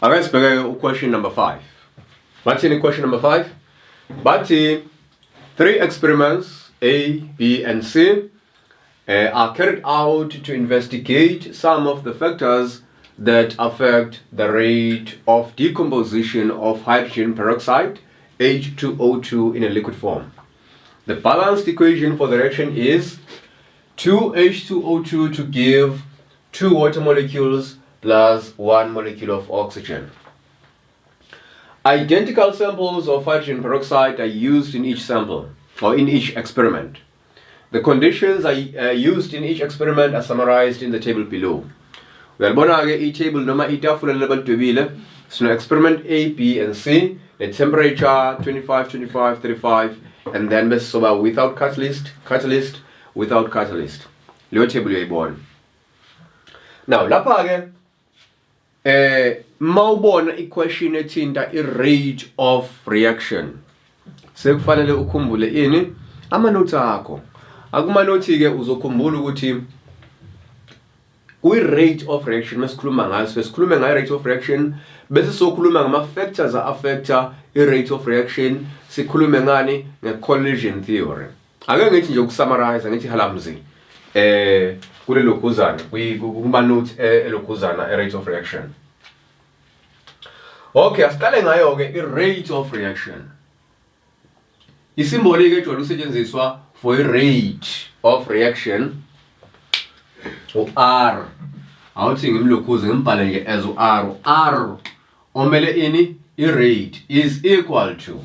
Ake sibheke u-question number 5. Bathini question number 5? Bathi three experiments A, B and C are carried out to investigate some of the factors that affect the rate of decomposition of hydrogen peroxide H2O2 in a liquid form. The balanced equation for the reaction is 2H2O2 to give 2 water molecules plus 1 molecule of oxygen. Identical samples of hydrogen peroxide are used in each sample or in each experiment. The conditions are used in each experiment are summarized in the table below. Uyalibona ke i-table noma itafula lebalidwebile. Sino experiment A, B and C, the temperature 25, 25, 35 and then bese soba without catalyst, catalyst, without catalyst. Leyo table uyayibona. Now lapha ke mawubona i-question ethinta i-rate of reaction, sekufanele ukhumbule ini? Ama-notes akho. Akuma-notes ke uzokhumbula ukuthi kwi-rate of reaction masikhuluma ngayo, sikhulume ngayo rate of reaction, bese sokhuluma ngama-factors a-affecta i-rate of reaction, sikhulume ngani? Nge-collision theory. Ake ngithi nje ukusummarize, ngithi halamzi kulelokhuzana kuma notes elokhuzana e-rate of reaction. Okay, asiqale ngayo ke i-rate of reaction. Isimboli ke ejwayele ukusetshenziswa for i-rate of reaction u-R. Awuthi ngimlokhuze ngimbhale nje as u-R. R omele ini? I-rate is equal to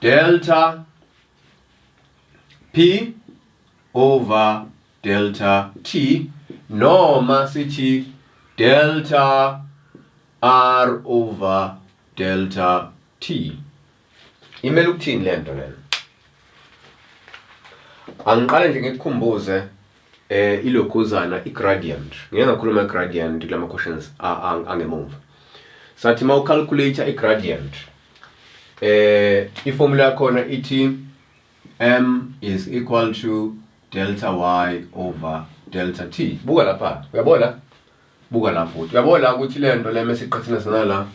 delta P over delta T, noma sithi delta R over delta T. Imele ukuthini lento lena? Angiqale nje ngikukhumbuze ilokhuzana i-gradient. Ngike ngakhuluma gradient kulama questions angemumva. Sathi ma ucalculate i-gradient, iformula yakhona ithi m is equal to delta y over delta t. Buka lapha, uyabona? Buka la futhi, uyabona ukuthi le nto le mesiqhathanisa nala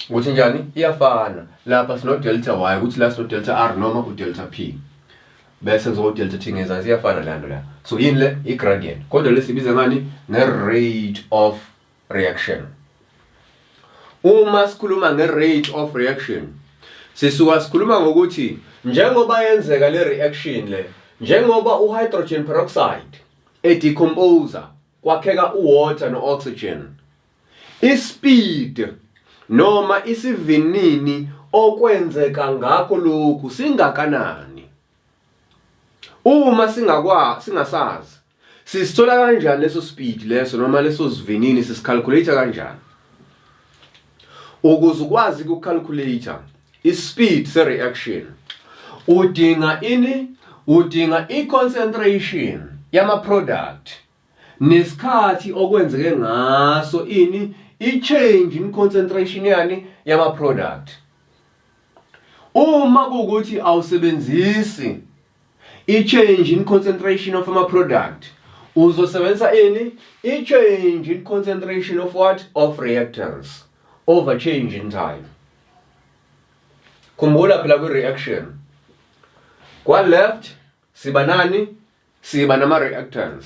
ukuthi njani iyafana. Lapha sino delta y, ukuthi la sino delta r noma u delta p, bese kuzoba delta t ngezansi. Iyafana le nto la. So yini le? I-gradient, kodwa lesibiza ngani? Nge-rate of reaction. Uma sikhuluma nge-rate of reaction, sisuka sikhuluma ngokuthi njengoba yenzeka le reaction le, njengoba u-hydrogen peroxide edecomposer kwakheka u-water no-oxygen, ispeed noma isivinini okwenzeka ngakho lokhu singakanani? Uma singakwa singasazi, sisithola kanjani leso speed leso noma leso sivinini? Sisicalculate kanjani? Ukuze ukwazi ukucalculate ispeed se-reaction, udinga ini? Udinga i-concentration yama-product nesikhathi okwenzeke ngaso ini? I-change in concentration yani? Yama-product. Uma kuwukuthi awusebenzisi i-change in concentration of ama-product, uzosebenzisa ini? I-change in concentration of what? Of reactants over change in time. Khumbula phela kwi-reaction kwa-left siba nani? Siba nama-reactants.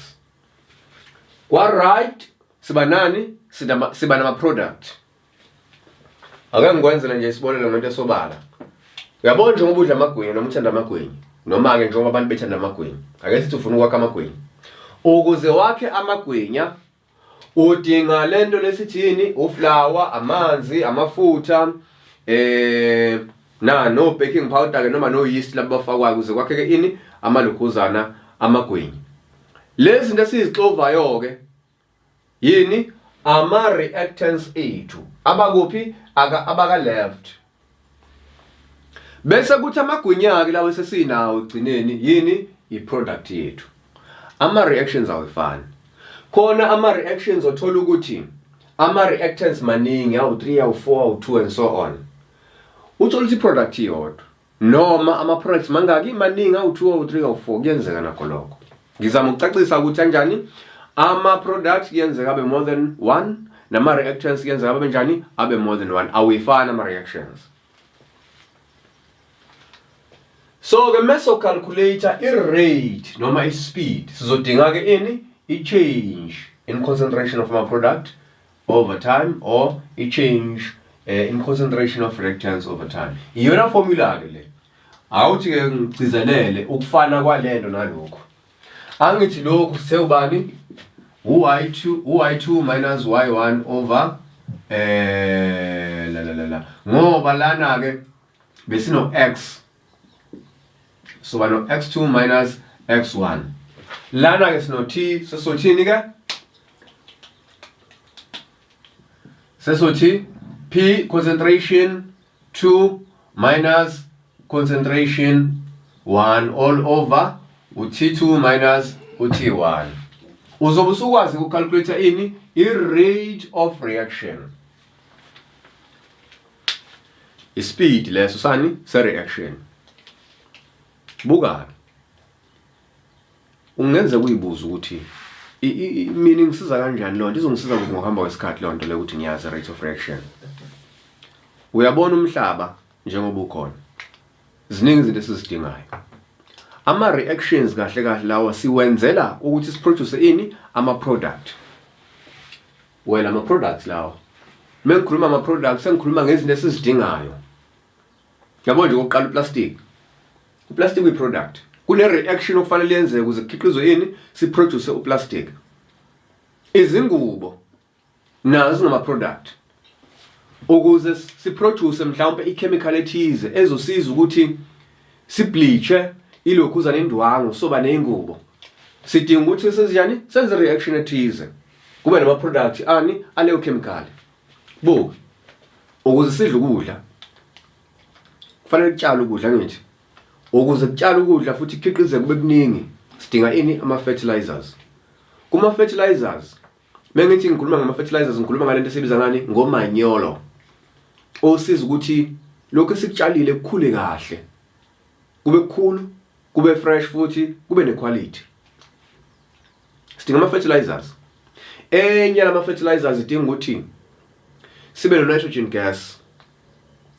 Kwa-right siba nani? Siba nama-product. Ake ngikwenzele nje isibonelo ngento esobala. Uyabona njengoba udla amagwinya noma uthanda amagwinya, noma-ke njengoba abantu bethanda amagwinya, ake sithi ufuna ukwakha amagwinya. Ukuze wakhe amagwinya udinga lento lesithini? Uflour, amanzi, amafutha, na no baking powder ke noma no yeast labo bafakwayo ukuze kwakheke ini? Amalokhuzana, amagwinya. Lezi zinto esizixovayo ke yini? Ama reactants ethu abakuphi? Aka abaka left. Bese kuthi amagwinya ke lawo esesinawo egcineni yini? I-product yethu. Ama reactions awefani. Khona ama reactions othola ukuthi ama reactants maningi, awu3, awu4, awu2 and so on, uthola ukuthi i-product iyodwa, noma ama products mangaki? Maningi, awu2, awu3, awu4. Kuyenzeka nakho lokho. Ngizama ukucacisa ukuthi kanjani ama products kuyenzeka abe more than one. Nama-reactants kuyenzeka abe njani? Abe more than one. Awuyifani ama-reactions. So ke meso calculator i-rate noma i-speed sizodinga ke ini? I-change in concentration of my product over time or i-change in concentration of reactants over time. Iyona formula ke le. Awuthi ke ngigcizelele ukufana kwalento nalokhu. Angithi lokhu sewubani? U-y2 u-y2 minus y1 over la la la la. Ngoba lana ke besino x soba no x2 minus x1. Lana ke sino t, sesothini ke? Sesothi p concentration 2 minus concentration 1 all over u-T2 minus u-T1. Uzobe usukwazi ukucalculate ini? I-rate of reaction. I-speed leso sani? Se-reaction. Buka. Ungenzeka uyibuze ukuthi mina ingisiza kanjani lonto, izongisiza kuphi ngokuhamba kwesikhathi lonto le ukuthi ngiyazi rate of reaction. Uyabona umhlaba njengoba ukhona, ziningi izinto esizidingayo. Ama-reactions kahle kahle lawa siwenzela ukuthi siproduce ini? Ama-product. Well, ama-products lawa, uma ngikhuluma ama-products sengikhuluma ngezinto esizidingayo. Yabo nje okokuqala uplastic. Uplastic uyi-product. Kune-reaction okufanele yenzeke ukuze kukhiqizwe ini? Siproduce uplastic. Izingubo nazo zingama-product. Ukuze siproduce mhlawumbe i-chemical ethize ezosiza ukuthi sibleache ilokhuzana indwangu soba nezingubo, sidinga ukuthi senzenjani? Senze reaction ethize kube nama-product ani aleyo chemical. Buka, ukuze sidle ukudla kufanele kutshalwe ukudla, ngithi ukuze kutshalwe ukudla futhi kukhiqizeke kube kuningi sidinga ini? Ama-fertilizers. Kuma-fertilizers, mengithi ngikhuluma ngama-fertilizers ngikhuluma ngalento esibiza ngani? Ngomanyolo, osiza ukuthi lokhu esikutshalile kukhule kahle, kube kukhulu, kube fresh futhi kube nequality. Sidinga ama-fertilizers. Enye lama-fertilizers idinga ukuthi sibe no-nitrogen gas,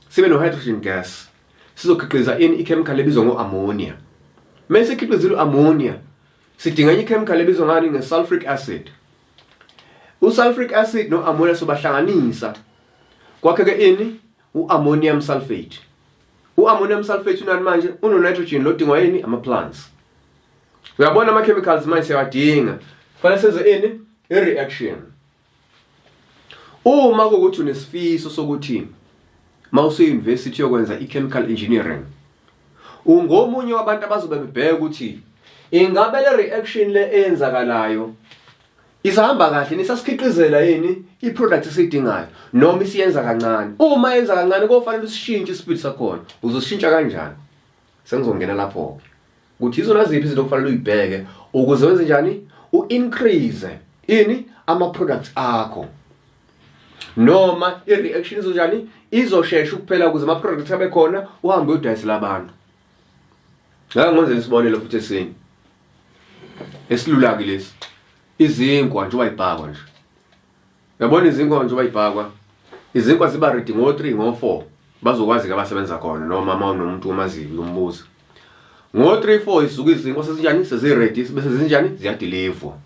sibe no-hydrogen gas, sizokhiqiza ini? I-chemical ebizwa ngo-ammonia. Mase ikhiqizile u-ammonia, sidinga enye i-chemical ebizwa ngani? Nge-sulfuric acid. U-sulfuric acid no-ammonia sobahlanganisa kwakheke ini? U-ammonium sulfate. U-ammonium sulfate unani manje? Uno-nitrogen lodingwa yini? Ama-plants. Uyabona ama-chemicals manje siyawadinga, kufanele senze ini? I-reaction. Uma kuwukuthi unesifiso sokuthi mawuse-university yokwenza i-chemical engineering, ungomunye wabantu abazobe bebheka ukuthi ingabe le reaction le eyenzakalayo isahamba kahle, nisasikhiqizela yini i-product esiyidingayo noma isiyenza kancane. Uma yenza kancane kofanele usishintshe ispeed sakhona. Uzosishintsha kanjani? Sengizongena lapho-ke ukuthi izona ziphi izinto okufanele uyibheke ukuze wenze njani, u-increase ini? Ama-products akho, noma i-reaction izonjani, izoshesha ukuphela ukuze ama-products abe khona, uhambe uyodayisela abantu. Ngake ngenze isibonelo futhi esinye esilula-ke lesi, izinkwa njengoba ibhakwa nje. Uyabona izinkwa njengoba ibhakwa, izinkwa ziba ready ngo-3, ngo-4. Bazokwazi-ke abasebenza khona, noma uma unomuntu omaziyo uyombuza. Ngo-3, 4 isuke izinkwa sezinjani? Sezi-ready, bese zinjani? Ziyadilivwa.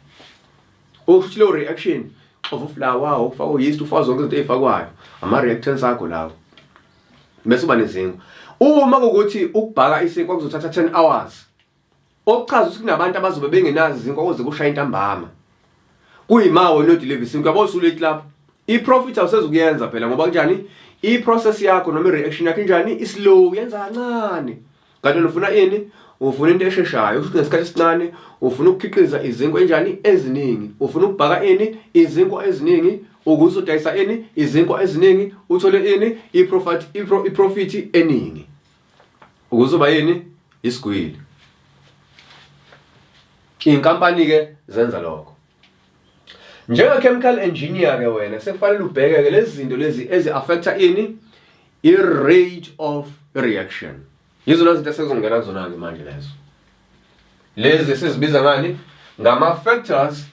Okusho ukuthi leyo reaction, xova uflour, ufaka uyeast, ufaka zonke izinto ey'fakwayo, ama-reactants akho lawo, bese uba nezinkwa. Uma kuwukuthi ukubhaka isinkwa kuzothatha 10 hours, okuchaza ukuthi kunabantu abazobe bengenazo izinkwa kuze kushaya intambama, kuyima wena odeliver isinkwa, yabo usulate lapho, i-profit awusezukuyenza phela. Ngoba kunjani? I-process yakho noma i-reaction yakho injani? I-slow, yenza kancane, kanti wena ufuna ini? Ufuna into esheshayo. Usho ngesikhathi esincane ufuna ukukhiqiza izinkwa enjani? Eziningi. Ufuna ukubhaka ini? Izinkwa eziningi, ukuze udayisa ini? Izinkwa eziningi, uthole ini? I-profit eningi, ukuze uba yini? Isigwili. Inkampani ke zenza lokho. Njenge chemical engineer ke wena sekufanele ubheke ke lezi zinto lezi ezi affecta ini? I-rate of reaction. Yizona zinto esezongena kuzona ke manje lezo, lezi esizibiza ngani? Ngama factors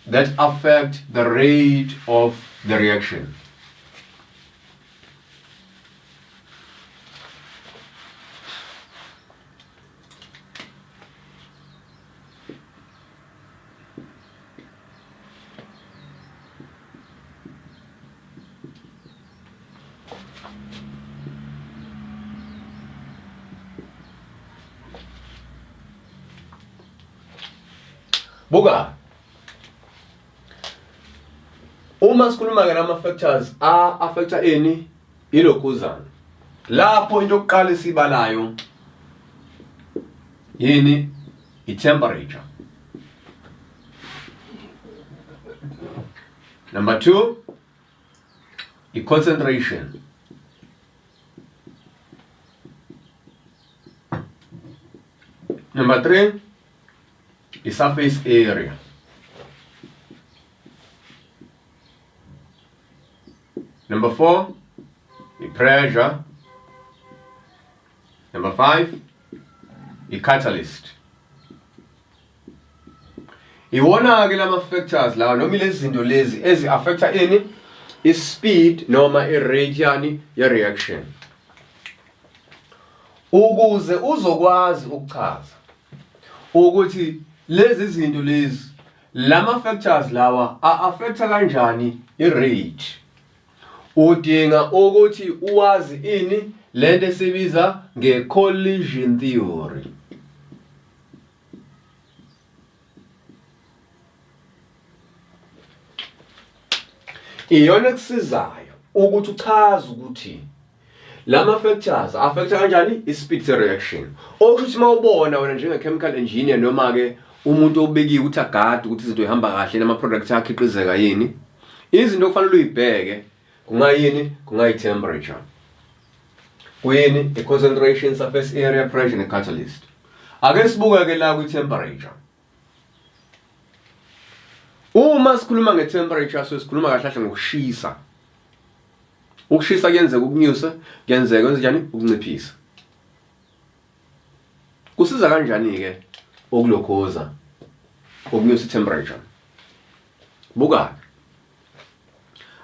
that affect the rate of the reaction. Buka, uma sikhuluma ke nama factors a affecta ini ilokhuzana lapho into yokuqala esibalayo yini? I-temperature. Number 2, i-concentration. Number 3, i-surface area. Number 4, i-pressure. Number 5, i-catalyst. Iwona-ke lama factors lawa noma ilezi zinto lezi ezi-affecta ini? I-speed noma i-rate yani ye-reaction. Ukuze uzokwazi ukuchaza ukuthi lezi zinto lezi lama factors lawa a-affecta kanjani i-rate, udinga ukuthi uwazi ini? Lento esibiza nge-collision theory. Iyona ekusizayo ukuthi uchaze ukuthi lama factors affecta kanjani i-speed reaction. Okusho ukuthi uma ubona wena njenge-chemical engineer noma-ke umuntu obekiwe ukuthi agade ukuthi izinto ihamba kahle nama-product akhiqizeka yini, izinto okufanele uyibheke kungayini? Kungayi-temperature, kuyini? I-concentration, surface area, pressure ne-catalyst. Ake sibuke-ke la kwi-temperature. Uma sikhuluma nge-temperature, so sikhuluma kahle kahle ngokushisa. Ukushisa kuyenzeka ukunyusa, kuyenzeka kwenze njani? Ukunciphisa. Kusiza kanjani-ke ukulokhuza ukunyusa i-temperature? Buka,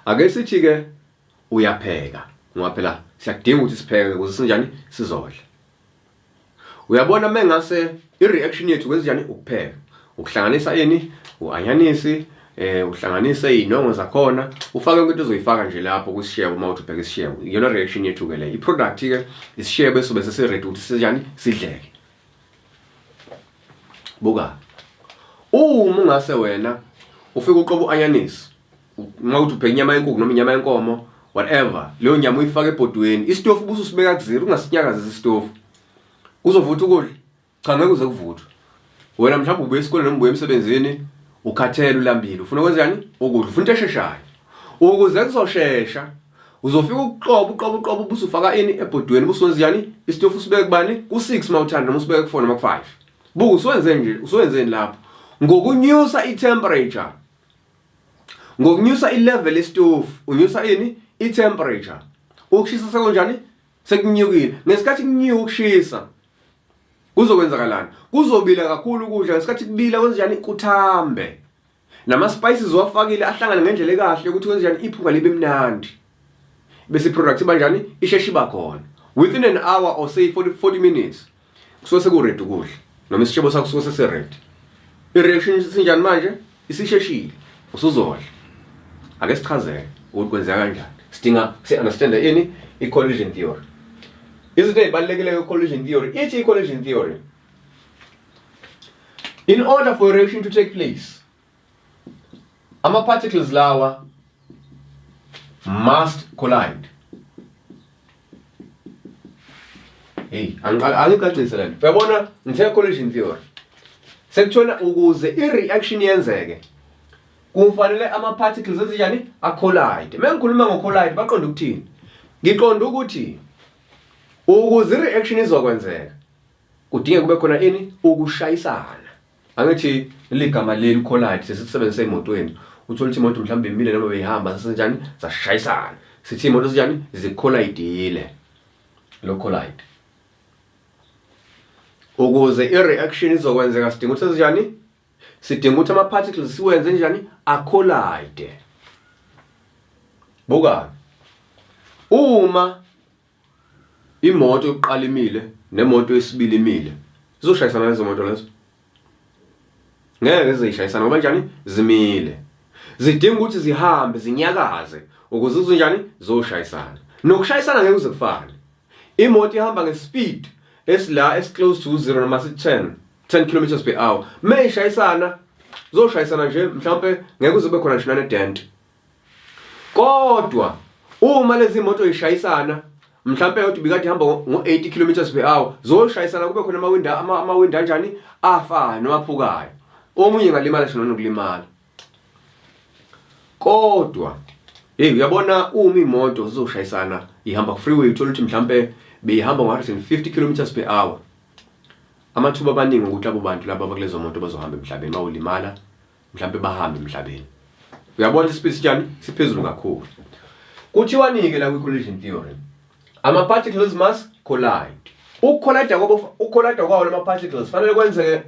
ake sithi-ke uyapheka, ngoba phela siyakudinga ukuthi sipheke ukuze sinjani? Sizodla. Uyabona, mengase i-reaction yethu kwenze njani? Ukupheka, ukuhlanganisa ini? U-anyanisi, uhlanganise izinongo zakhona, ufake into ozoyifaka nje lapho kwisishebo. Uma uthi ubheka isishebo, iyona reaction yethu ke le. I-product ke isishebo esobe sesi-ready ukuthi sinjani? Sidleke. Buka, uma ungase wena ufike uqoba u-anyanisi, uma uthi ubheka inyama yenkukhu noma inyama yenkomo, whatever, leyo nyama uyifake ebhodweni, isitofu ubususibeka ku-zero, ungasinyakazisa isitofu, kuzovutha ukudla? Cha, ngeke uze kuvuthwe. Wena mhlawumbe ubuye esikoleni noma ubuye emsebenzini, ukhathele, ulambile, ufuna kwenzani? Ukudla. Ufuna into esheshayo. Ukuze kuzoshesha, uzofika uqobo uqobo uqobo, ubusufaka ini ebhodweni, ubusenza njani? Isitofu usibeke kubani? Ku-6 mawuthanda, noma usibeke ku-4 noma ku-5. Buka, usuwenze nje, usuwenzeni lapho? Ngokunyusa i-temperature, ngokunyusa i-level yesitofu, unyusa ini? I-temperature. Ukushisa sekunjani? Sekunyukile. Ngesikhathi kunyuka ukushisa, kuzokwenzakalani? Kuzobila kakhulu ukudla. Ngesikhathi kubila, kwenzenjani? Kuthambe, nama spices wafakile ahlangane ngendlela ekahle ukuthi kwenzenjani? Iphunga libe mnandi, bese i-product iba njani? Isheshe iba khona within an hour or say 40 minutes, kusuke seku-ready ukudla noma isishebo sakho kusuke sesi-ready. I-reaction sinjani manje? Isisheshile, usuzodla. Ake sichazeke ukuthi kwenzeka kanjani. Sidinga si-understande ini? I-collision theory. Izinto ey'balulekileyo i-collision theory ithi, i-collision theory, in order for a reaction to take place, ama-particles lawa must collide. Hey, angicacise lento. Uyabona, ngithe collision theory, sekuthiwa ukuze i-reaction yenzeke kufanele ama-particles ezinjani? A-collide. Uma ngikhuluma ngo-collide, baqonda ukuthini? Ngiqonda ukuthi ukuze i-reaction izokwenzeka kudinga kube khona ini? Ukushayisana. Angithi leli gama leli collide sesisebenzisa emotweni? Uthola ukuthi imoto mhlawumbe imile noma beyihamba, sesenjani? Zashayisana. Sithi imoto sinjani? Zi-collidile. Lo collide, ukuze i-reaction izokwenzeka sidinga ukuthi sezinjani? Sidinga ukuthi ama-particles siwenze njani? Acollide. Buka. Uma imoto yokuqala imile nemoto yesibili imile, zizoshayisana lezo moto lezo. Ngeke zishayisana ngoba njani? Zimile. Zidinga ukuthi zihambe zinyakaze ukuze zinjani? Zoshayisana. Nokushayisana ngeke kuze kufane. Imoto ihamba ngespeed esila esiclose to 0 noma si 10 10 kilometers per hour. Mayishayisana zoshayisana nje mhlawumbe ngeke kuze kube khona nje nane dent. Kodwa uma lezi moto zishayisana mhlawumbe yodwa ibikade ihamba ngo-80 kilometers per hour zoshayisana kube khona amawinda amawinda anjani afayo noma aphukayo. Omunye ngalimala nje nokulimala. Kodwa hey uyabona uma imoto zizoshayisana ihamba ku freeway uthola ukuthi mhlambe beyihamba ngo-150 kilometers per hour. Amathuba amaningi ukuthi labo bantu laba abakulezo moto bazohamba emhlabeni bawulimala mhlambe bahambe emhlabeni. Uyabona ispeed sinjani? Siphezulu kakhulu. Kuthiwani-ke la kwi-collision theory? Ama-particles must collide. Ukucollide kwabo ukucollide kwawo lama particles fanele kwenzeke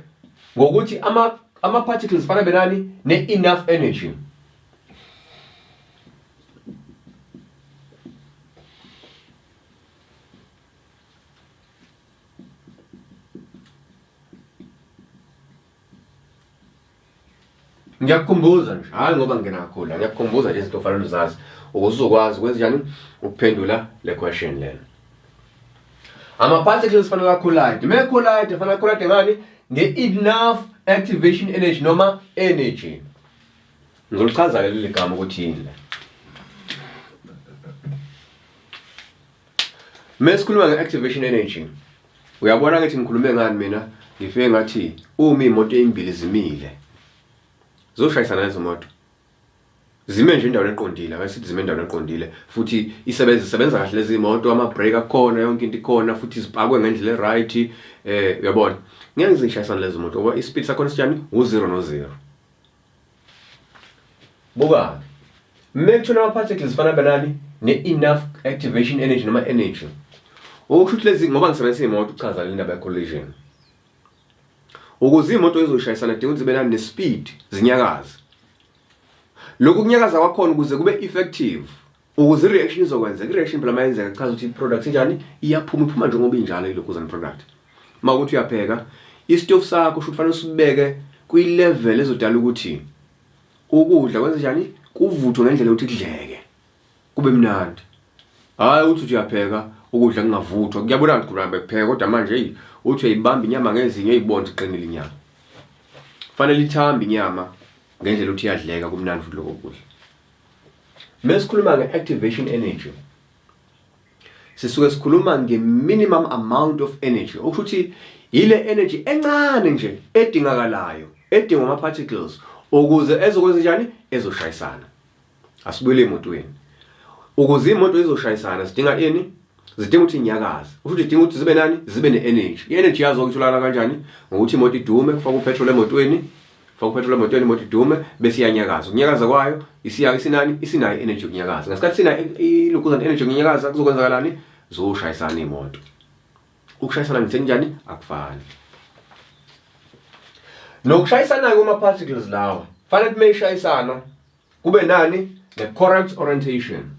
ngokuthi ama ama particles fanele benani ne enough energy. Ngiyakukhumbuza nje, hhayi ngoba ngingena kakhulu la, ngiyakukhumbuza nje izinto ofanele uzazi ukuze uzokwazi ukwenza njani ukuphendula le question lena. Ama-particles fanele acollide. Uma ecollide fanele acollide ngani? Nge-enough activation energy noma energy. Ngizolichaza-ke leli gama ukuthi yini le. Uma sikhuluma nge-activation energy, uyabona ngithi ngikhulume ngani mina? Ngifike ngathi uma iy'moto ey'mbili zimile, zoshayisana lezo moto. Zime nje endaweni eqondile, ake sithi zime endaweni eqondile futhi isebenza isebenza kahle lezi moto, ama-brake akhona, yonke into ikhona futhi zipakwe ngendlela e-right, uyabona. Ngeke zishayisane lezo moto ngoba ispeed sakhona sinjani? U-zero no-zero. Buka-ke, mekuthola ama-particles fana benani ne-enough activation energy noma energy. Okusho ukuthi lezi ngoba ngisebenzisa imoto ukuchaza le ndaba ye-collision. Ukuze imoto izoshayisana kudinga ukuthi zibe nani ne-speed, zinyakaze. Lokhu kunyakaza kwakhona ukuze kube effective, ukuze i-reaction izokwenzeka, i-reaction phela mayenzeka kuchaza ukuthi i-product injani, iyaphuma, iphuma njengoba injalo ilokhuzana product. Uma ukuthi uyapheka, isitofu sakho shuthi kufanele usibeke kwi-level ezodala ukuthi ukudla kwenze njani, kuvuthwe ngendlela yokuthi kudleke, kube mnandi. Hhayi ukuthi uthi uyapheka ukudla kungavuthwa, kuyabonakala ukuthi khona bekupheka kodwa manje eyi uthi uyayibamba inyama ngezinyo eyibone ukuthi iqinile inyama. Kufanele ithambe inyama ngendlela ukuthi iyadleka kumnandi futhi lokho kudla. Mesikhuluma nge-activation energy sisuke sikhuluma nge-minimum amount of energy, okusho ukuthi yile energy encane nje edingakalayo edingwa ama-particles ukuze ezokwenza njani, ezoshayisana. Asibuyele emotweni. Ukuze imoto izoshayisana zidinga ini? Zidinga ukuthi inyakaze. Usho ukuthi idinga ukuthi zibe nani? Zibe ne-energy. I-energy yazo itholakala kanjani? Ngokuthi imoto idume, kufakwe upetrol emotweni, faka upetrol emotweni, imoto idume bese iyanyakaza. Ukunyakaza kwayo isiya isinani? Isinayo i-energy yokunyakaza. Ngesikhathi sinayo ilokhuzana energy yokunyakaza kuzokwenzakalani? Zoshayisana imoto. Ukushayisana ngithe njani? Akufani. Nokushayisana kuma-particles lawa fanele ukuthi mayishayisana kube nani? Ne-correct orientation.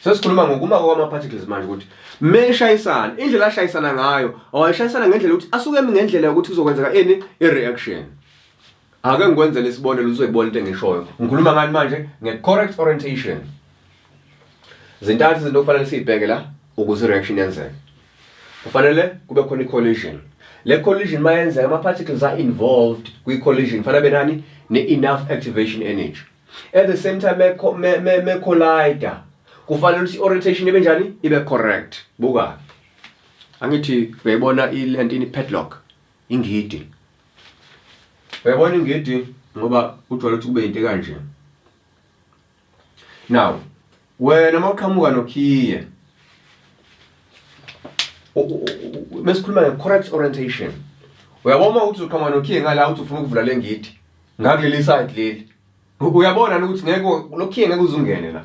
Sesikhuluma ngokuma kwama-particles manje ukuthi meshayisana, indlela ashayisana ngayo, awayishayisana ngendlela ukuthi asuke emi ngendlela yokuthi kuzokwenzeka ini? I-reaction. Ake ngikwenzele isibonelo uzoyibona into engishoyo. Ngikhuluma ngani manje? Nge-correct orientation. Zintathu izinto okufanele siyibheke la ukuze i-reaction yenzeke. Kufanele kube khona i-collision. Le collision mayenzeka ama-particles are involved kwi-collision fanele benani ne-enough activation energy. At the same time me collide kufanele ukuthi i-orientation ibe njani? Ibe correct. Buka. Angithi uyayibona ilentini padlock ingidi. Uyayibona ingidi ngoba kujwayele ukuthi kube into kanje. Now, wena mawuqhamuka nokhiye mesikhuluma nge-correct orientation, uyabona uma uthi uqhamuka nokhiye ngala uthi ufuna ukuvula le ngidi ngakuleli side leli, uyabona ukuthi ngeke lo khiye ngeke uzungene la.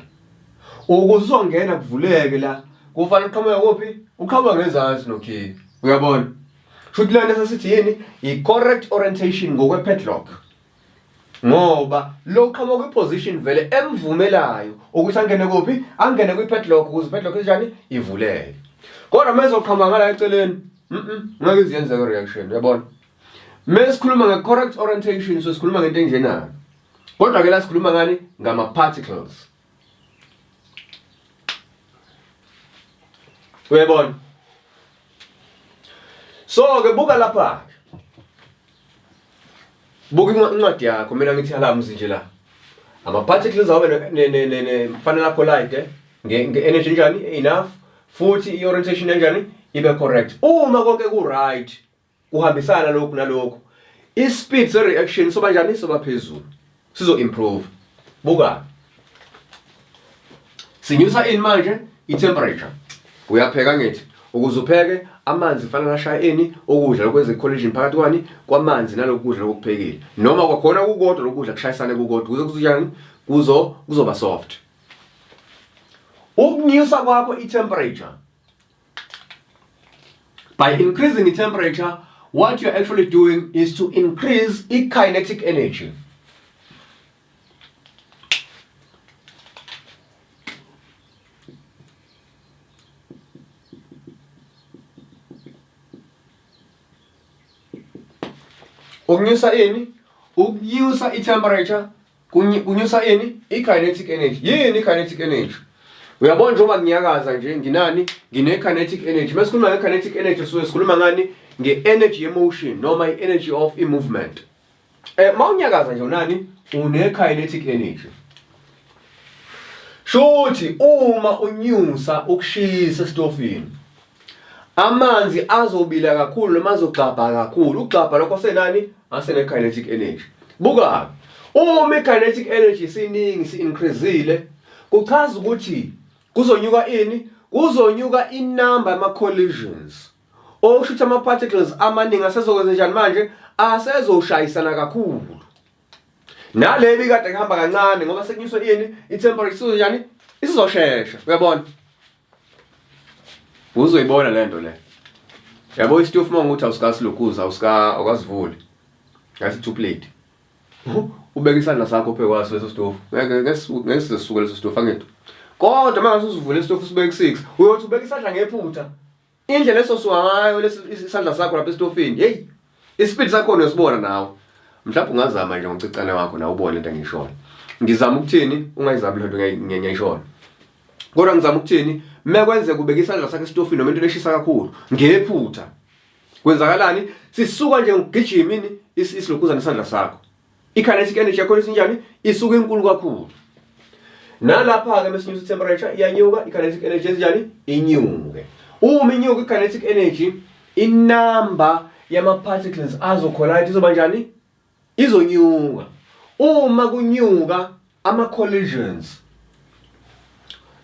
Ukuze uzongena kuvuleke la Kufanele uqhamuke kuphi? Uqhamuka ngezansi nokhiye. Uyabona? Shuthi le nto sesithi yini? I-correct orientation ngokwe-padlock. Ngoba lo uqhamuka kwi-position vele emvumelayo ukuthi angene kuphi? Angene kwi-padlock ukuze i-padlock injani? Ivuleke. Kodwa uma ezoqhamuka ngala eceleni, ngeke ize yenzeke reaction, uyabona? Uma sikhuluma nge-correct orientation so sikhuluma ngento enjenani. Kodwa ke la sikhuluma ngani? Ngama-particles. Uyabona? So ke buka lapha. Buka incwadi yakho mina ngithi alarms nje la. Ama particles awabe ne ne ne ne fanele collide nge energy njani enough futhi i orientation enjani ibe correct. Uma konke ku right kuhambisana lokhu nalokhu i-speed se-reaction soba njani soba phezulu sizo-improve buka sinyusa ini manje i-temperature uyapheka ngithi ukuze upheke amanzi fanele ashaye ini ukudla lokwenza i-collision phakathi kwani kwamanzi nalokhu kudla lokuphekile noma kwakhona kukodwa lokudla kushayisane kukodwa kuze kuzojani kuzo kuzoba soft ukunyusa kwakho i-temperature By increasing the temperature, what you're actually doing is to increase the kinetic energy. Ukunyusa ini? Ukunyusa i-temperature Kunyusa ini? I-kinetic energy. Yini i-kinetic energy? Uyabona njengoba nginyakaza nje nginani? Ngine-kinetic energy. Uma sikhuluma nge-kinetic energy suke sikhuluma ngani? Nge-energy ye-motion noma i-energy of i-movement. Eh mawunyakaza nje unani? Une-kinetic energy. Shuthi uma unyusa ukushisa esitofini amanzi azobila kakhulu noma azogxabha kakhulu ukugxabha lokho asenani asene-kinetic energy buka uma i-kinetic energy isiningi si-increasile kuchaza ukuthi kuzonyuka ini kuzonyuka inamba yama-collisions okusho ukuthi ama-particles amaningi asezokwenza njani manje asezoshayisana kakhulu nale ibikade kuhamba kancane ngoba sekunyuswe ini i-temperature isizonjani isizoshesha uyabona Uzoyibona le nto le. Yabo isitofu uma ukuthi awusikasilokuza awusika awukasivuli. Ngathi two plate. Ubeka isandla sakho phe kwaso leso sitofu. Ngeke ngeke size sisuke leso sitofu angithi. Kodwa uma ngase usivule isitofu usibeke 6, uyothi ubeka isandla ngephutha. Indlela esosuka ngayo lesi isandla sakho lapha esitofini. Hey. Ispeed sakhona uyasibona nawe. Mhlawumbe ungazama nje ngocicane wakho nawe ubone into engiyishoyo. Ngizama ukuthini ungayizami lento ngiyayishoyo. Kodwa ngizama ukuthini mekwenzeka ubeka isandla sakhe esitofini noma into eshisa kakhulu ngephutha. Kwenzakalani? Sisuka nje ngigijima ini isilokhuzana isandla sakho. I-kinetic energy yakhona isinjani? Isuka inkulu kakhulu. Nalapha-ke mesinyusa i-temperature iyanyuka i-kinetic energy enjani? Inyuke. Uma inyuka i-kinetic energy inamba yama-particles azocollide izoba njani? Izonyuka. Uma kunyuka ama-collisions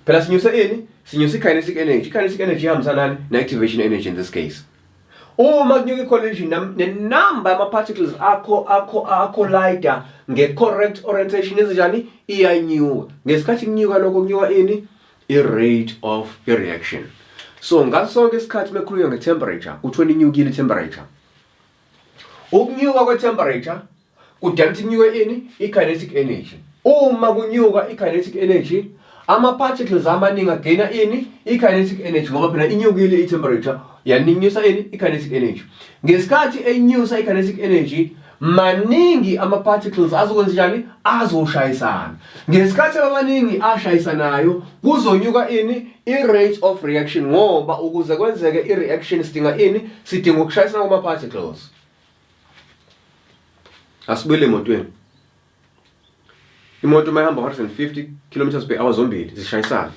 phela sinyuse ini? Sinyuse i-kinetic energy. I-kinetic energy ihambisana nani? Ne-activation energy in this case. Uma kunyuka i-collision nenamba yama-particles akho akho akholida nge-correct orientation ezinjani iyanyuka. Ngesikhathi kunyuka lokho kunyuka ini? I-rate of i-reaction. So ngaso sonke isikhathi mekukhulunywa nge-temperature kuthiwa inyukile i-temperature. Ukunyuka kwe-temperature kudala ukuthi kunyuke ini? I-kinetic energy. Uma kunyuka i-kinetic energy, ama-particles amaningi agena ini? I-kinetic energy ngoba phela inyukile i-temperature yaninyusa ini? I-kinetic energy. Ngesikhathi enyusa i-kinetic energy, maningi ama-particles azokwenza njani? Azoshayisana. Ngesikhathi amaningi ashayisanayo, kuzonyuka ini? I-rate of reaction ngoba ukuze kwenzeke i-reaction sidinga ini? Sidinga ukushayisana kwama-particles. Asibuyele emotweni. Imoto uma ihamba 150 kilometers per hour zombili zishayisana.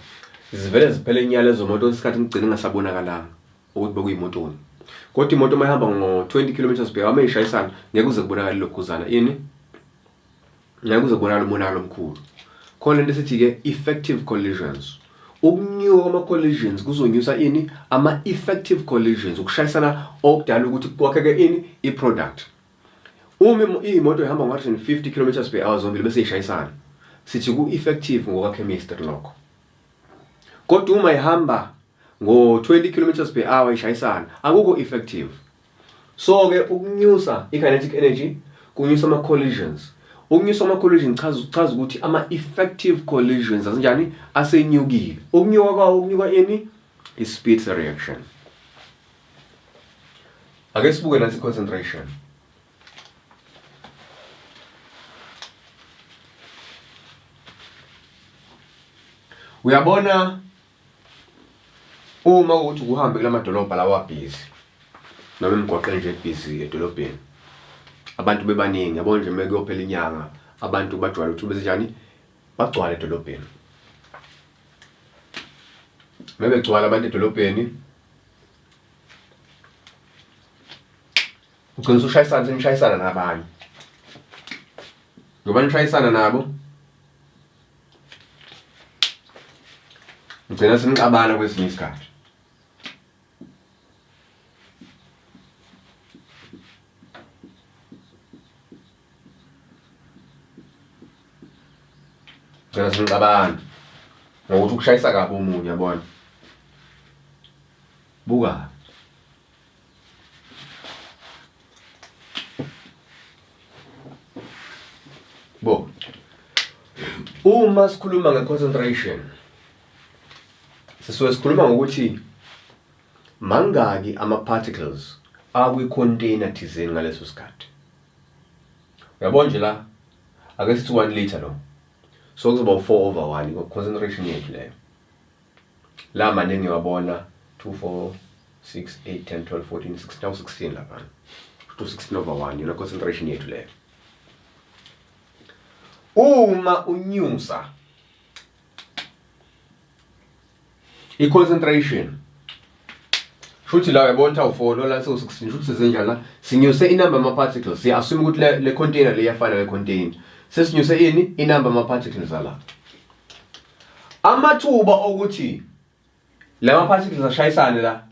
Zivele ziphele inyala lezo moto isikhathi ngigcine ngasabonakalanga ukuthi bekuyimotoni. Kodwa imoto uma ihamba ngo-20 kilometers per hour uma ishayisana ngeke kuze kubonakale lokhuzana ini ngeke kuze kubonakale umonakalo omkhulu. Khona into esithi-ke effective collisions. Ukunyuka kwama-collisions kuzonyusa ini ama-effective collisions ukushayisana okudala ukuthi kwakheke ini i-product. Uma imoto ihamba ngo-150 kilometers per hour zombili bese ishayisana sithi ku-effective ngoka-chemistry lokho. Kodwa uma ihamba Ngo-20 kilometers per hour ishayisana, akukho effective. So ke ukunyusa i-kinetic energy kunyusa ama-collisions. Ukunyusa ama-collision chaza ukuthi ama-effective collisions asinjani asenyukile. Ukunyuka kwawo ukunyuka ini? I-speed reaction. Ake sibuke nansi concentration. Uyabona uma ukuthi kuhambe kulamadolobha lawa busy noma emigwaqeni nje busy edolobheni abantu bebaningi yabo nje mekuyophela inyanga abantu bajwayele ukuthi benzenjani bagcwale edolobheni mebegcwala abantu edolobheni ugcina usushayisana senishayisana nabanye ngoba nishayisana nabo Ngigcina senixabana kwesinye isikhathi. Gcina senixabana ngokuthi ukushayisa kabi omunye yabona. Buka. Bo. Uma sikhuluma nge-concentration sisuke sikhuluma ngokuthi mangaki ama-particles akwi-container thizeni ngaleso sikhathi. Uyabona nje la ake sithi 1 liter lo. So kuzoba u-4 over 1 concentration yethu leyo. La maningi wabona 2 4 6 8 10 12 14 16 16 lapha. 2 16 over 1 yona concentration yethu leyo. Uma unyusa i-concentration shuthi la uyabona ukuthi awu-4 lo la sewu-16 shuthi sezenjani la sinyuse inumber ama-particles siya-assume ukuthi le container le iyafana le container sesinyuse ini inumber ama-particles ala Amathuba okuthi lama particles ashayisane la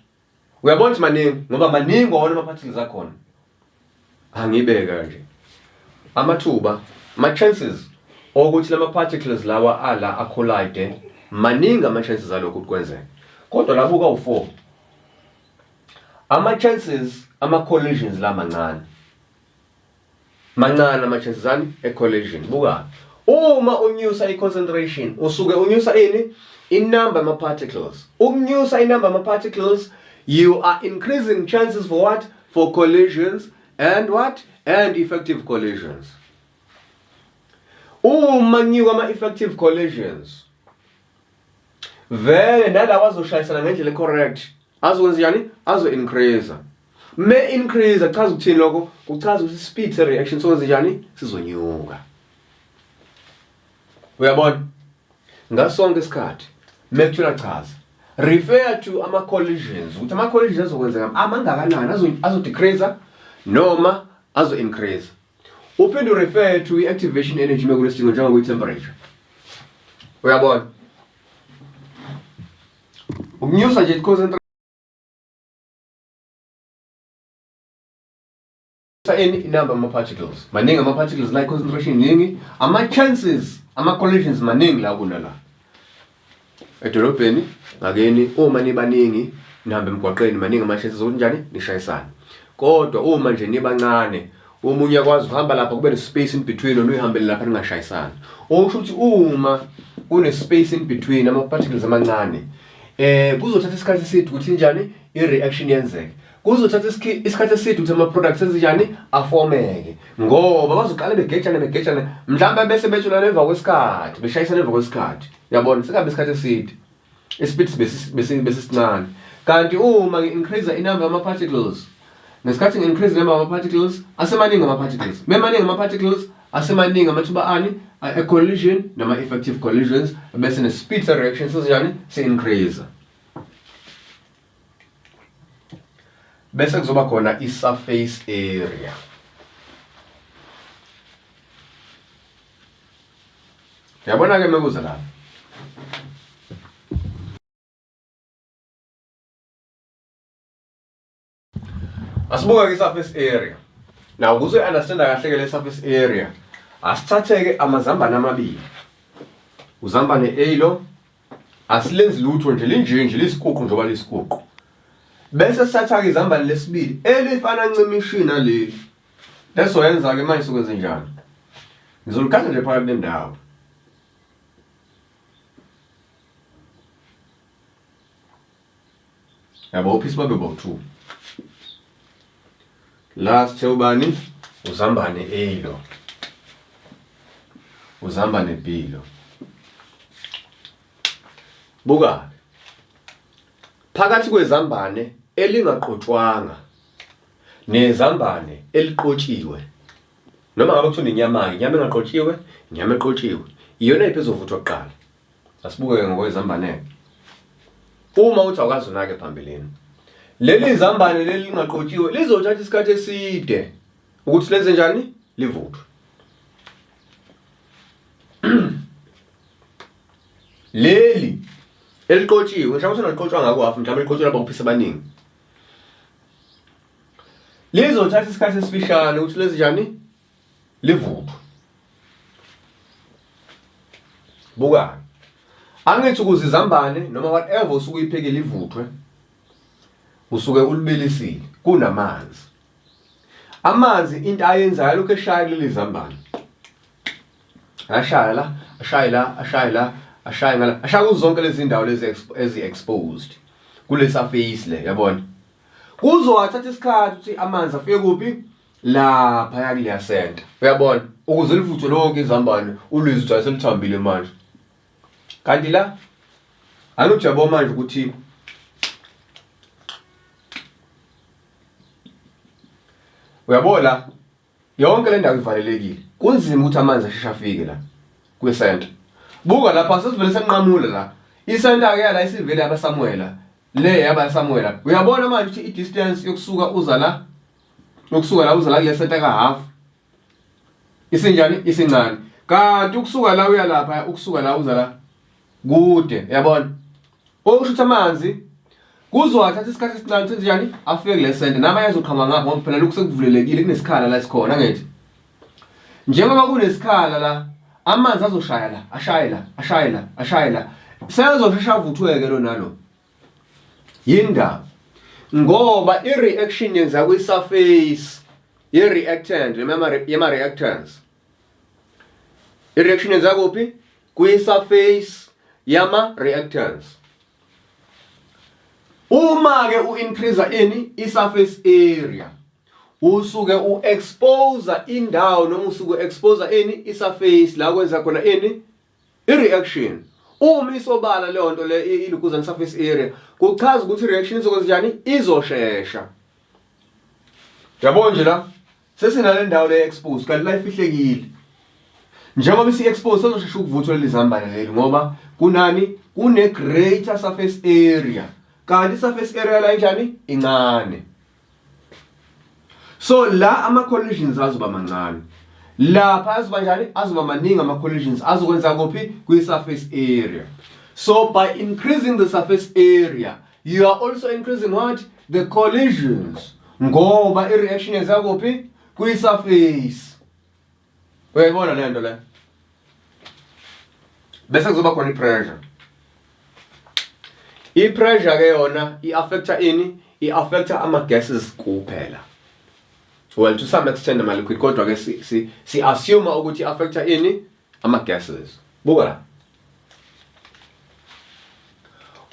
uyabona ukuthi maningi ngoba maningi wona ama particles akhona. Angibeka nje. Amathuba, ama chances okuthi lama particles lawa ala acollide maningi ama chances alokhu ukuthi kwenzeke. Kodwa la buka u4. Ama chances ama collisions la mancane. Mancane ama-chances ani e-collision. Buka, uma unyusa i-concentration usuke unyusa ini? Inumber ama-particles. Ukunyusa inumber ama-particles, you are increasing chances for what? For collisions and what? And effective collisions. Uma nyuka ama-effective collisions, vele nalawa azoshayisana ngendlela correct azokwenza njani azo increase me increase chaza ukuthini lokho kuchaza ukuthi speed se reaction sokwenza njani sizonyuka uyabona ngasonke isikhathi mekuthiwa chaza refer to ama collisions ukuthi ama collisions azokwenzeka amangakanani azo azo decrease noma azo increase uphinde urefer to i-activation energy mekunesidingo njengokwi-temperature uyabona ukunyusa nje i-concentration any number ama-particles maningi ama-particles la i-concentration iningi ama-chances ama-collisions maningi la kunala edolobheni ngakeni uma nibaningi nihambe emgwaqeni maningi ama-chances okuthi njani nishayisane kodwa uma nje nibancane omunye akwazi ukuhamba lapha kube ne-space in between wena uyihambele lapha ningashayisani okusho ukuthi uma kune-space in between ama-particles amancane eh kuzothatha isikhathi eside ukuthi njani i-reaction yenzeke kuzothatha isikhathi eside ukuthi ama-products enzenjani afomeke ngoba bazoqale begejane begejane mhlawumbe bese betshelana emva kwesikhathi beshayisana emva kwesikhathi uyabona sekabe isikhathi eside ispeed besisincane kanti uma ngi-increase inumber yama-particles ngesikhathi ngi-increase inumber yama-particles asemaningi ama-particles memaningi ama-particles asemaningi amathuba ani e-collision nama-effective collisions bese ne-speed se-reaction sezinjani si-increase bese kuzoba khona i-surface area Yabona ke mekuza lapha. Asibuka ke surface area. Now ukuze understand kahle ke le surface area, asithathe ke amazambane amabili. Uzambane A lo, Asilenzi lutho nje, linje nje lisikuqu njengoba lisikuqu. Bese sithatha-ke izambane lesibili elifana ncimishi naleli. Lesoyenza-ke manje sokwenze njani? Ngizolikhatha nje phakathi nendawo. Yabo ophisi babe bawu-2. La sithe ubani? Uzambane A lo. Uzambane B lo. Buka. Phakathi kwezambane elingaqotshwanga nezambane eliqotshiwe. Noma ngabe kuthiwa inyama-ke, inyama engaqotshiwe, inyama eqotshiwe. Iyona yiphi ezovuthwa kuqala? Asibuke-ke ngokwezambane-ke. Uma uthi awukaze unake phambilini. Leli zambane leli lingaqotshiwe lizothatha isikhathi eside ukuthi lenze njani? Livuthwe. Leli eliqotshiwe, mhlawumbe usengaliqotshwa ngakho hafu, mhlawumbe liqotshwe laba uphisa abaningi. Lizothatha isikhathi esifishane ukuthi lenze njani? Livuthwe. Buka. Angithi ukuze izambane noma whatever usuke uyiphekile ivuthwe usuke ulibilisile kunamanzi. Amanzi into ayenzayo lokhu eshaya kuleli zambane. Ashaya la, ashaye la, ashaye la, ashaye ngala. Ashaya kuzo zonke lezi ndawo lezi ezi exposed kule surface le, yabona. Kuzowathatha isikhathi ukuthi amanzi afike kuphi? Lapha kuleya center. Uyabona? Ukuze livuthwe lonke izambane ulizwe ukuthi aselithambile manje. Kanti la angithi uyabona manje ukuthi uyabona la yonke le ndawo ivalelekile. Kunzima ukuthi amanzi asheshe afike la kwi-center. Buka lapha sesivele senqamula la. I-center ke la isivele yaba Samuela. Le yaba Samuela. Uyabona manje ukuthi i-distance yokusuka uza la ukusuka la uza la kule center ka half isinjani isincane. Kanti ukusuka la uya lapha ukusuka la uza la kude, uyabona? Okusho ukuthi amanzi kuzowathatha isikhathi esincane ukuthi njani afike kule center namanye azoqhama ngapha ngoba phela lokhu sekuvulelekile kunesikhala la esikhona ngithi. Njengoba kunesikhala la amanzi azoshaya la, ashaye la, ashaye la, ashaye la. Seyazoshesha avuthweke lo nalo. Yindaba ngoba i-reaction yenza kwi-surface ye-reactant yama-reactants. I-reaction yenza kuphi? Kwi-surface yama-reactants. Uma ke u-increase ini i-surface area usuke u-expose indawo noma usuke u-expose ini i-surface la kwenza khona ini i-reaction. Uma isobala leyo nto le ilukuzana surface area kuchaza ukuthi i-reaction izokwenza njani? Izoshesha. Yabo nje la sesinale ndawo le expose kanti la ifihlekile. Njengoba isi expose sezoshesha ukuvuthwa leli zambane leli ngoba kunani kune greater surface area. Kanti surface area la injani? Incane. So la ama collisions azoba mancane. Lapha azoba njani? Azoba maningi ama collisions azokwenza kuphi? Kwi surface area. So by increasing the surface area, you are also increasing what? The collisions. Ngoba i reaction yenza kuphi? Kwi surface. Uyayibona le nto le? Bese kuzoba khona i-pressure. I-pressure ke yona i-affecta ini? I-affecta ama-gases kuphela. Well, to some extent ama-liquid, kodwa ke si, si, si assume ukuthi i-affecta ini? Ama-gases. Buka la.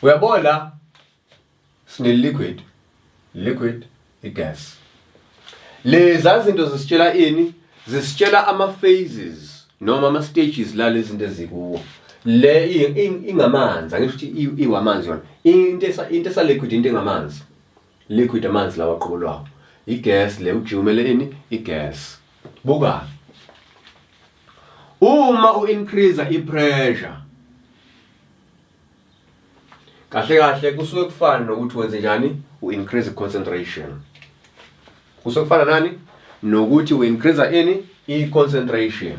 Uyabona la sine liquid, liquid, i-gas. Leza zinto zisitshela ini? Zisitshela ama-phases noma ama-stages la lezi zinto ezikuwo. Le ingamanzi, angisho ukuthi iwamanzi yona. Into esa liquid into engamanzi. Liquid amanzi lawa qobo lwawo. I-gas le ujumele ini? I-gas. Buka. Uma u-increase i-pressure kahle kahle kusuke kufana nokuthi wenze njani? U-increase concentration. Kusuke kufana nani? Nokuthi u-increase ini? I-concentration.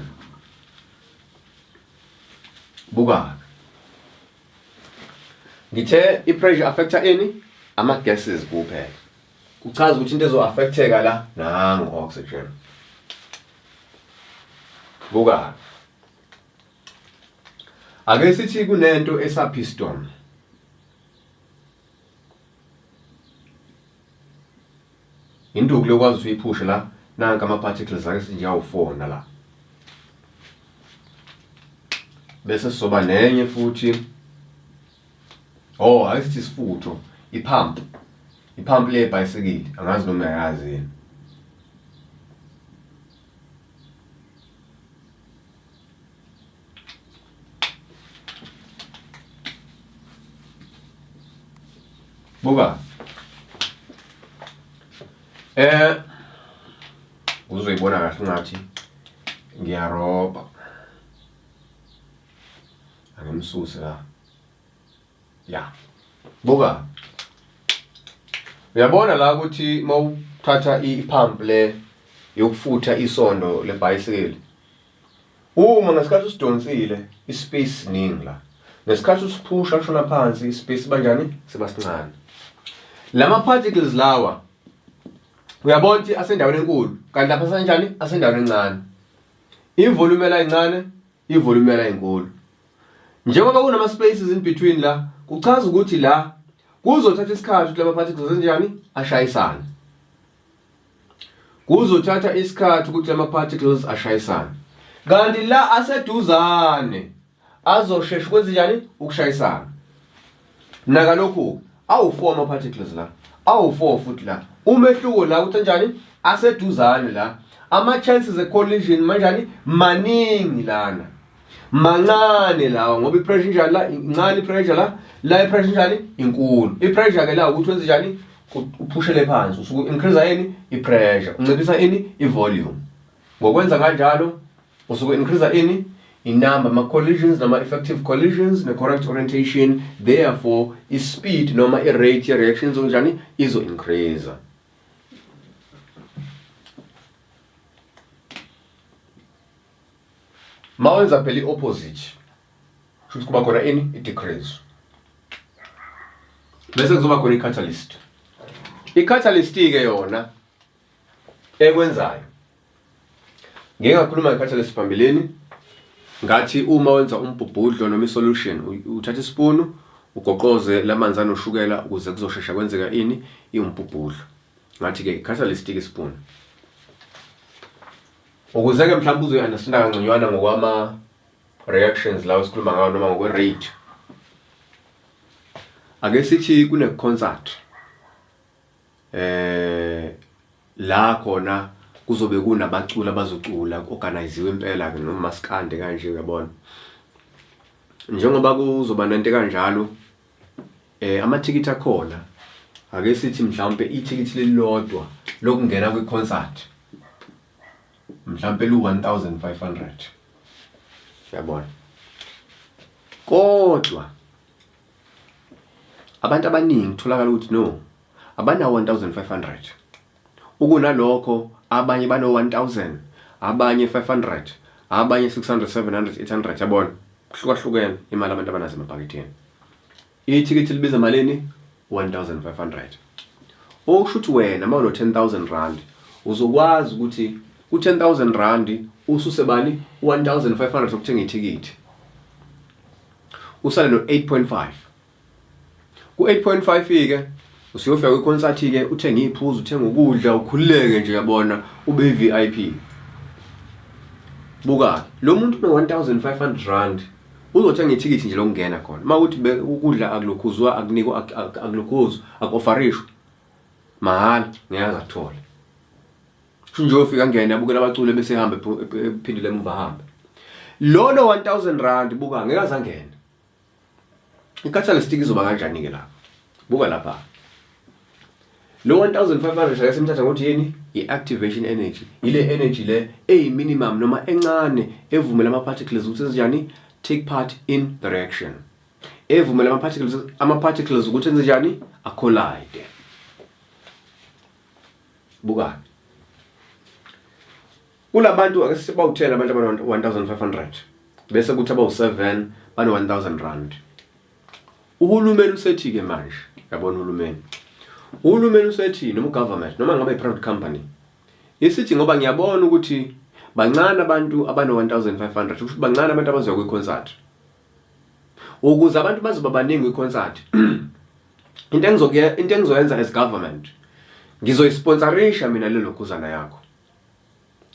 Buka. Ngithe i-pressure affecta ini? Ama-gases kuphela. Kuchaza ukuthi into ezo-affecteka la nangu oxygen. Buka. Ake sithi kunento esa-piston. Induku lokwazi ukuthi uyiphushe la, nanka ama-particles ake sithi nje awu-4 nala. Bese sizoba nenye futhi. Oh, ake sithi isifutho, i-pump. I-pump le yebhayisikili, angazi noma uyayazi yini. Buka. Eh uzoyibona kahle ngathi ngiyarobha. Angimsuse la. Ya. Buka. Uyabona la ukuthi mawuthatha i-pump le yokufutha isondo lebhayisikili Uma ngesikhathi usidonsile ispace siningi la. Ngesikhathi usiphusha kushona phansi ispace banjani? Siba sincane. Lama particles lawa uyabona ukuthi asendaweni enkulu kanti lapha asenjani? Asendaweni encane. Ivolume la incane, ivolume la inkulu. Njengoba kunama spaces in between la, kuchaza ukuthi la kuzothatha isikhathi ukuthi lama particles enjani ashayisane. Kuzothatha isikhathi ukuthi ama-particles ashayisane. Kanti la aseduzane azoshesha ukwenza njani? Ukushayisana. Naka lokhu, awu-4 ama-particles la, awu-4 futhi la. Umehluko la ukuthi njani? Aseduzane la. Ama-chances e-collision manjani? Maningi lana. Mancane lawa ngoba i-pressure injani la? Incane i-pressure la. La i-pressure injani? Inkulu. I-pressure ke la ukuthi wenze njani? Uphushele phansi, usuke increase ini? I-pressure. Unciphisa ini? I-volume. Ngokwenza kanjalo usuke increase ini? Inumber ama-collisions nama-effective collisions ne-correct orientation, therefore i-speed noma i-rate ye-reaction izonjani? Izo-increase. Mawenza phela i-opposite shuthi kuba khona ini? I-decrease. Bese kuzoba khona i-catalyst. I-catalyst-ke yona ekwenzayo, ngike ngakhuluma nge-catalyst phambilini, ngathi uma wenza umbhubhudlo noma i-solution uthatha isipunu ugoqoze lamanzi anoshukela ukuze kuzoshesha kwenzeka ini? Iwumbhubhudlo. Ngathi-ke i-catalyst-ke isipunu. Ukuze-ke mhlawumbe uzoyi-understanda kangconywana ngokwama-reactions lawo esikhuluma ngawo noma ngokwe-rate. Ake sithi kune-concert la khona kuzobe kunabaculi abazocula ku-organiziwe impela ke noma maskande kanje uyabona. Njengoba kuzoba nento kanjalo amathikithi akhona ake sithi mhlawumbe ithikithi lilodwa lokungena kwi-concert mhlawumbe lu-1500 uyabona. Kodwa abantu abaningi kutholakala ukuthi no abanawo 1500, ukunalokho abanye bano 1000, abanye 500, abanye 600, 700, 800 yabona, kuhlukahlukene imali abantu abanazo emabhaketheni. Ithikithi libiza malini? 1500. Okusho ukuthi wena uma uno 10000 rand uzokwazi ukuthi ku 10000 rand ususe bani? 1500 sokuthenga ithikithi, usale no 8.5. Ku 8.5 ke usuyofika kwi-concert ke uthenge iphuzu, uthenge ukudla, ukhululeke nje yabona, ube VIP. Buka lo muntu no 1500 rand uzothenga ithikithi nje lokungena khona. Uma kuthi ukudla akulokhuzwa, akunikwa, akulokhuzwa, akuofarishwa mahhala, ngeke akuthola. Kusho nje uyofika ngene abukela abaculi bese ehamba ephindele emuva ahambe. Lona 1000 rand buka ngeke azangene. I-catalyst izoba kanjani ke lapha? Buka lapha. Lo 1500 ake simthatha ngokuthi yini? I-activation energy. Ile energy le eyi-minimum noma encane evumela ama-particles ukuthi enze Take part in the reaction. Evumela ama-particles ukuthi enze njani? Acollide. Buka. Kulabantu ake sithi bawu-10 abantu abano-1500 bese kuthi abawu-7 bano-1000 rand. Uhulumeni usethi-ke manje, yabona uhulumeni. Uhulumeni usethi noma ugovernment noma ngabe i-private company isithi ngoba ngiyabona ukuthi bancane abantu abano-1500, kusho ukuthi bancane abantu abazoya kwi-concert. Ukuze abantu bazoba baningi kwi-concert, into engizoyenza as government, ngizoyisponsorisha mina lelo khuzana yakho,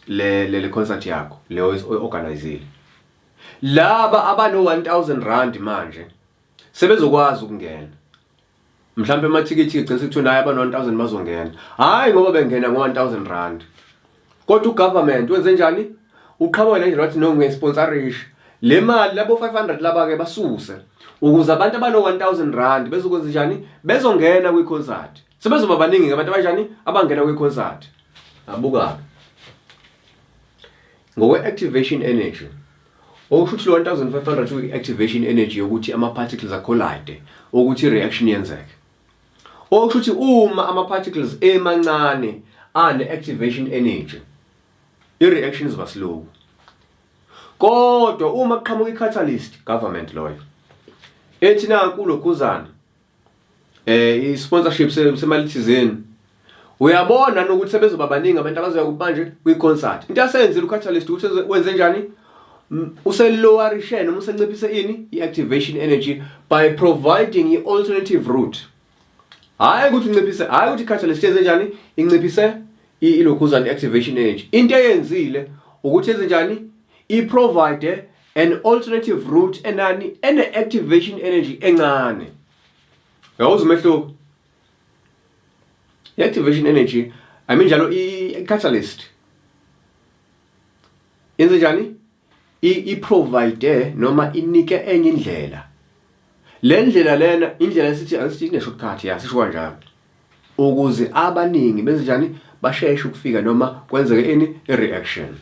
le concert yakho leyo oyi-organizile. Laba abano 1000 rand manje sebezokwazi ukungena. Mhlawumbe amathikithi gcina sekuthiwa naye abano 1000 bazongena. Hayi ngoba bengena ngo 1000 rand. Kodwa ugovernment wenze njani? Uqhamuka nendlela wathi no, ngiyisponsorisha. Le mali labo 500 laba ke basuse ukuze abantu abano 1000 rand bezokwenza njani? Bezongena kwi-concert. Sebezoba baningi abantu abanjani abangena kwi-concert. Abuka ngokwe-activation energy, okusho ukuthi lo 1500 uyi-activation energy yokuthi ama-particles a-collide, ukuthi i-reaction yenzeke. Okusho ukuthi uma ama-particles emancane ane-activation energy, i-reaction izoba slow. Kodwa uma kuqhamuka i-catalyst, government loyo ethi nanku lokhuzana, i-sponsorship semali thizeni, uyabona nokuthi sebezoba baningi abantu abazoya manje kwi-concert. Into asenzile u-catalyst ukuthi wenze njani? Use-lowerishe noma usenciphise ini? I-activation energy by providing i-alternative route. Hhayi ukuthi unciphise, hhayi ukuthi i-catalyst yenze njani, inciphise ilokhuzana, i-activation energy. Into eyenzile ukuthi yenze njani? I-provide an alternative route enani? Ene-activation energy encane. Uyawuzwa umehluko? I-activation energy, I mean njalo i-catalyst yenze njani? I-provide noma inike enye indlela. Le ndlela lena, indlela esithi asithi ine-shortcut, ya, sisho kanjalo, ukuze abaningi benze njani? Basheshe ukufika noma kwenzeke ini? I-reaction.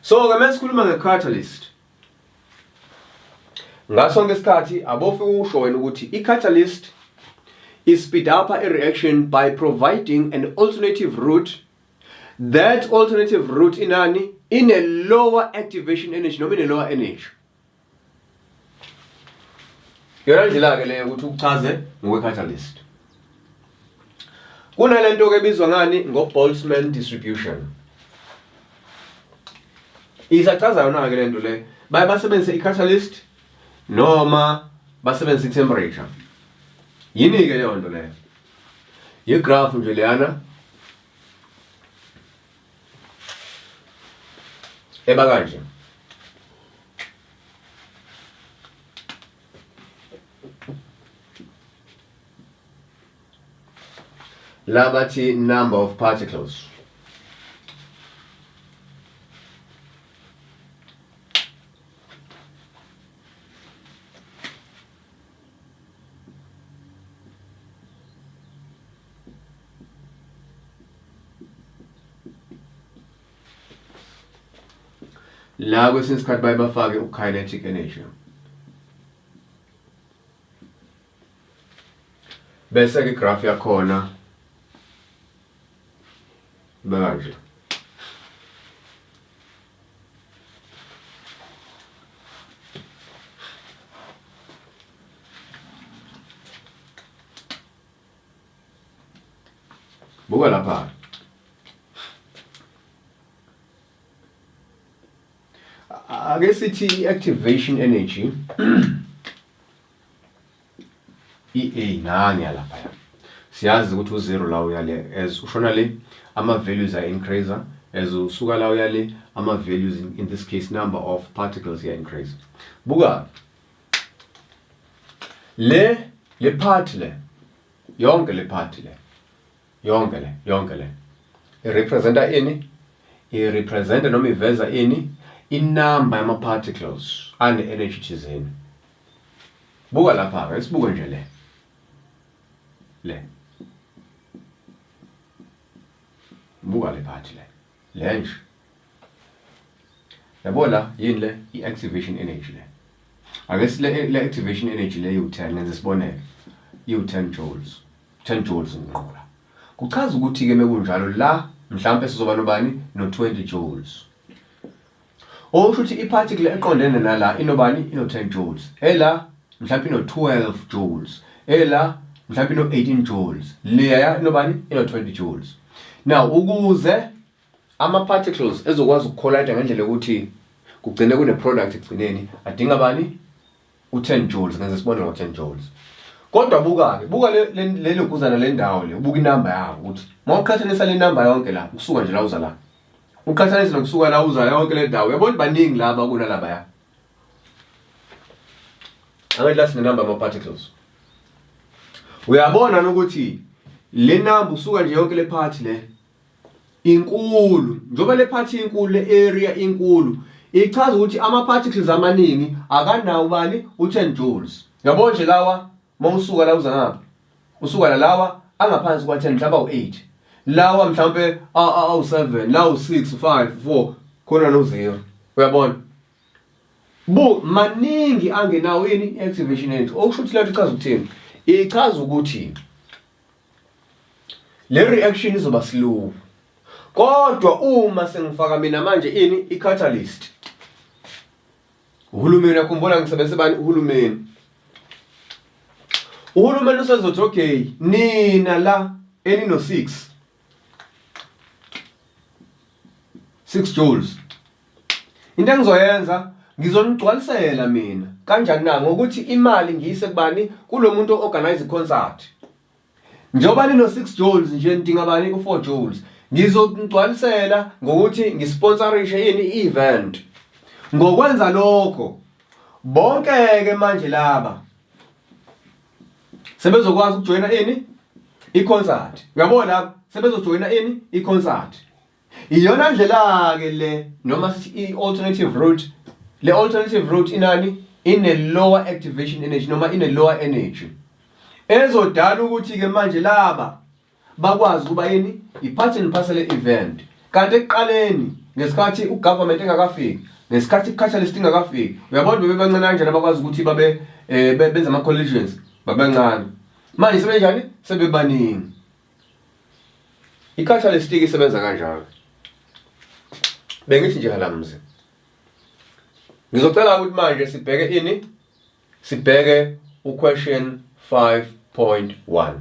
So ke mesikhuluma nge-catalyst, ngaso sonke isikhathi abofika usho wena ukuthi i-catalyst i-speed up a reaction by providing an alternative route. That alternative route inani? Ine lower activation energy noma ine lower energy. Yona ndlela ke leyo ukuthi uchaze ngokwe-catalyst. Kunalento ke ebizwa ngani? Ngo-Boltzmann distribution. Isachaza yona ke lento le. Baye basebenzise i-catalyst noma basebenzise i-temperature. Yini ke leyo nto leyo? I-graph nje leyana eba kanje. La bathi number of particles. La kwesinye isikhathi baye bafake u-kinetic energy. Bese ke igraph yakhona iba kanje. Buka lapha. Ake sithi i-activation energy i-A nani yalapha. Siyazi ukuthi u-zero la uya le, as ushona le ama-values are increase, as usuka la uya le ama-values, in this case number of particles, ya increase. Buka le part le yonke, le part le yonke, le yonke le i-representa ini? I-representa noma iveza ini? Inumber yama-particles ane-energy thizeni. Buka lapha ke, sibuke nje le, buka le part le nje, yabo la yini le? I-activation energy le. Ake sile le activation energy le iwu-10, ngenze isibonelo, iwu-10 joules, 10 joules ngqo la. Kuchaza ukuthi ke mekunjalo la mhlambe sizoba nobani? No-20 joules. Okusho ukuthi i-particle eqondene nala inobani? Ino-10 joules. Ela mhlawumbe ino-12 joules, ela mhlawumbe ino-18 joules, leya inobani? Ino-20 joules. Now ukuze ama-particles ezokwazi ukucollide ngendlela yokuthi kugcine kune-product ekugcineni, adinga bani? U-10 joules, ngenza isibonelo ngo-10 joules. Kodwa buka-ke, buka le lokuzana le ndawo le, ubuka inamba yabo ukuthi uma uqhathanisa le namba yonke la, ukusuka nje la uza la. Uqhathanise nokusuka la uza yonke le ndawo, uyabona baningi laba kunalaba ya. Angithi la sine number ama-particles. Uyabona ukuthi le number usuka nje yonke le part le inkulu, njengoba le part inkulu, le area inkulu, ichaza ukuthi ama-particles amaningi akanawo bani u-10 joules. Yabo nje lawa mawusuka la uza ngapha, usuka la lawa angaphansi kwa-10 mhlawumbe awu-8, lawa mhlawumbe awu-7, la u-6, 5, 4, khona no-0. Uyabona bu maningi angenawo ini i-activation energy. Okusho ukuthi lento ichaza ukuthini? Ichaza ukuthi le reaction izoba slow. Kodwa uma sengifaka mina manje ini i-catalyst, uhulumeni, akhumbula ngisebenzise bani? Uhulumeni. Uhulumeni usezothi, okay, nina la enino 6 joules, into engizoyenza ngizonigcwalisela mina. Kanjani na? Ngokuthi imali ngiyise kubani? Kulo muntu organize concert. Njengoba nino 6 joules nje, nidinga bani? U4 joules. Ngizogcwalisela ngokuthi ngisponsorishe ini? I-event. Ngokwenza lokho, bonke ke manje laba sebezokwazi ukujoyina ini? I-concert. Uyabona, sebezojoyina ini? I-concert. Iyona ndlela ke le, noma sithi i-alternative route. Le alternative route inani? Ine lower activation energy, noma ine lower energy, ezodala ukuthi ke manje laba bakwazi ukuba yini? I-part and parcel event. Kanti ekuqaleni, ngesikhathi ugovernment engakafiki, ngesikhathi i-catalyst ingakafiki, uyabona bebebancane kanjani abakwazi ukuthi babe benze ama-collisions? Babencane. Manje sebenjani? Sebebaningi. I-catalyst isebenza kanjalo. Bengithi nje halamzi, ngizocela ukuthi manje sibheke ini? Sibheke uquestion 5.1.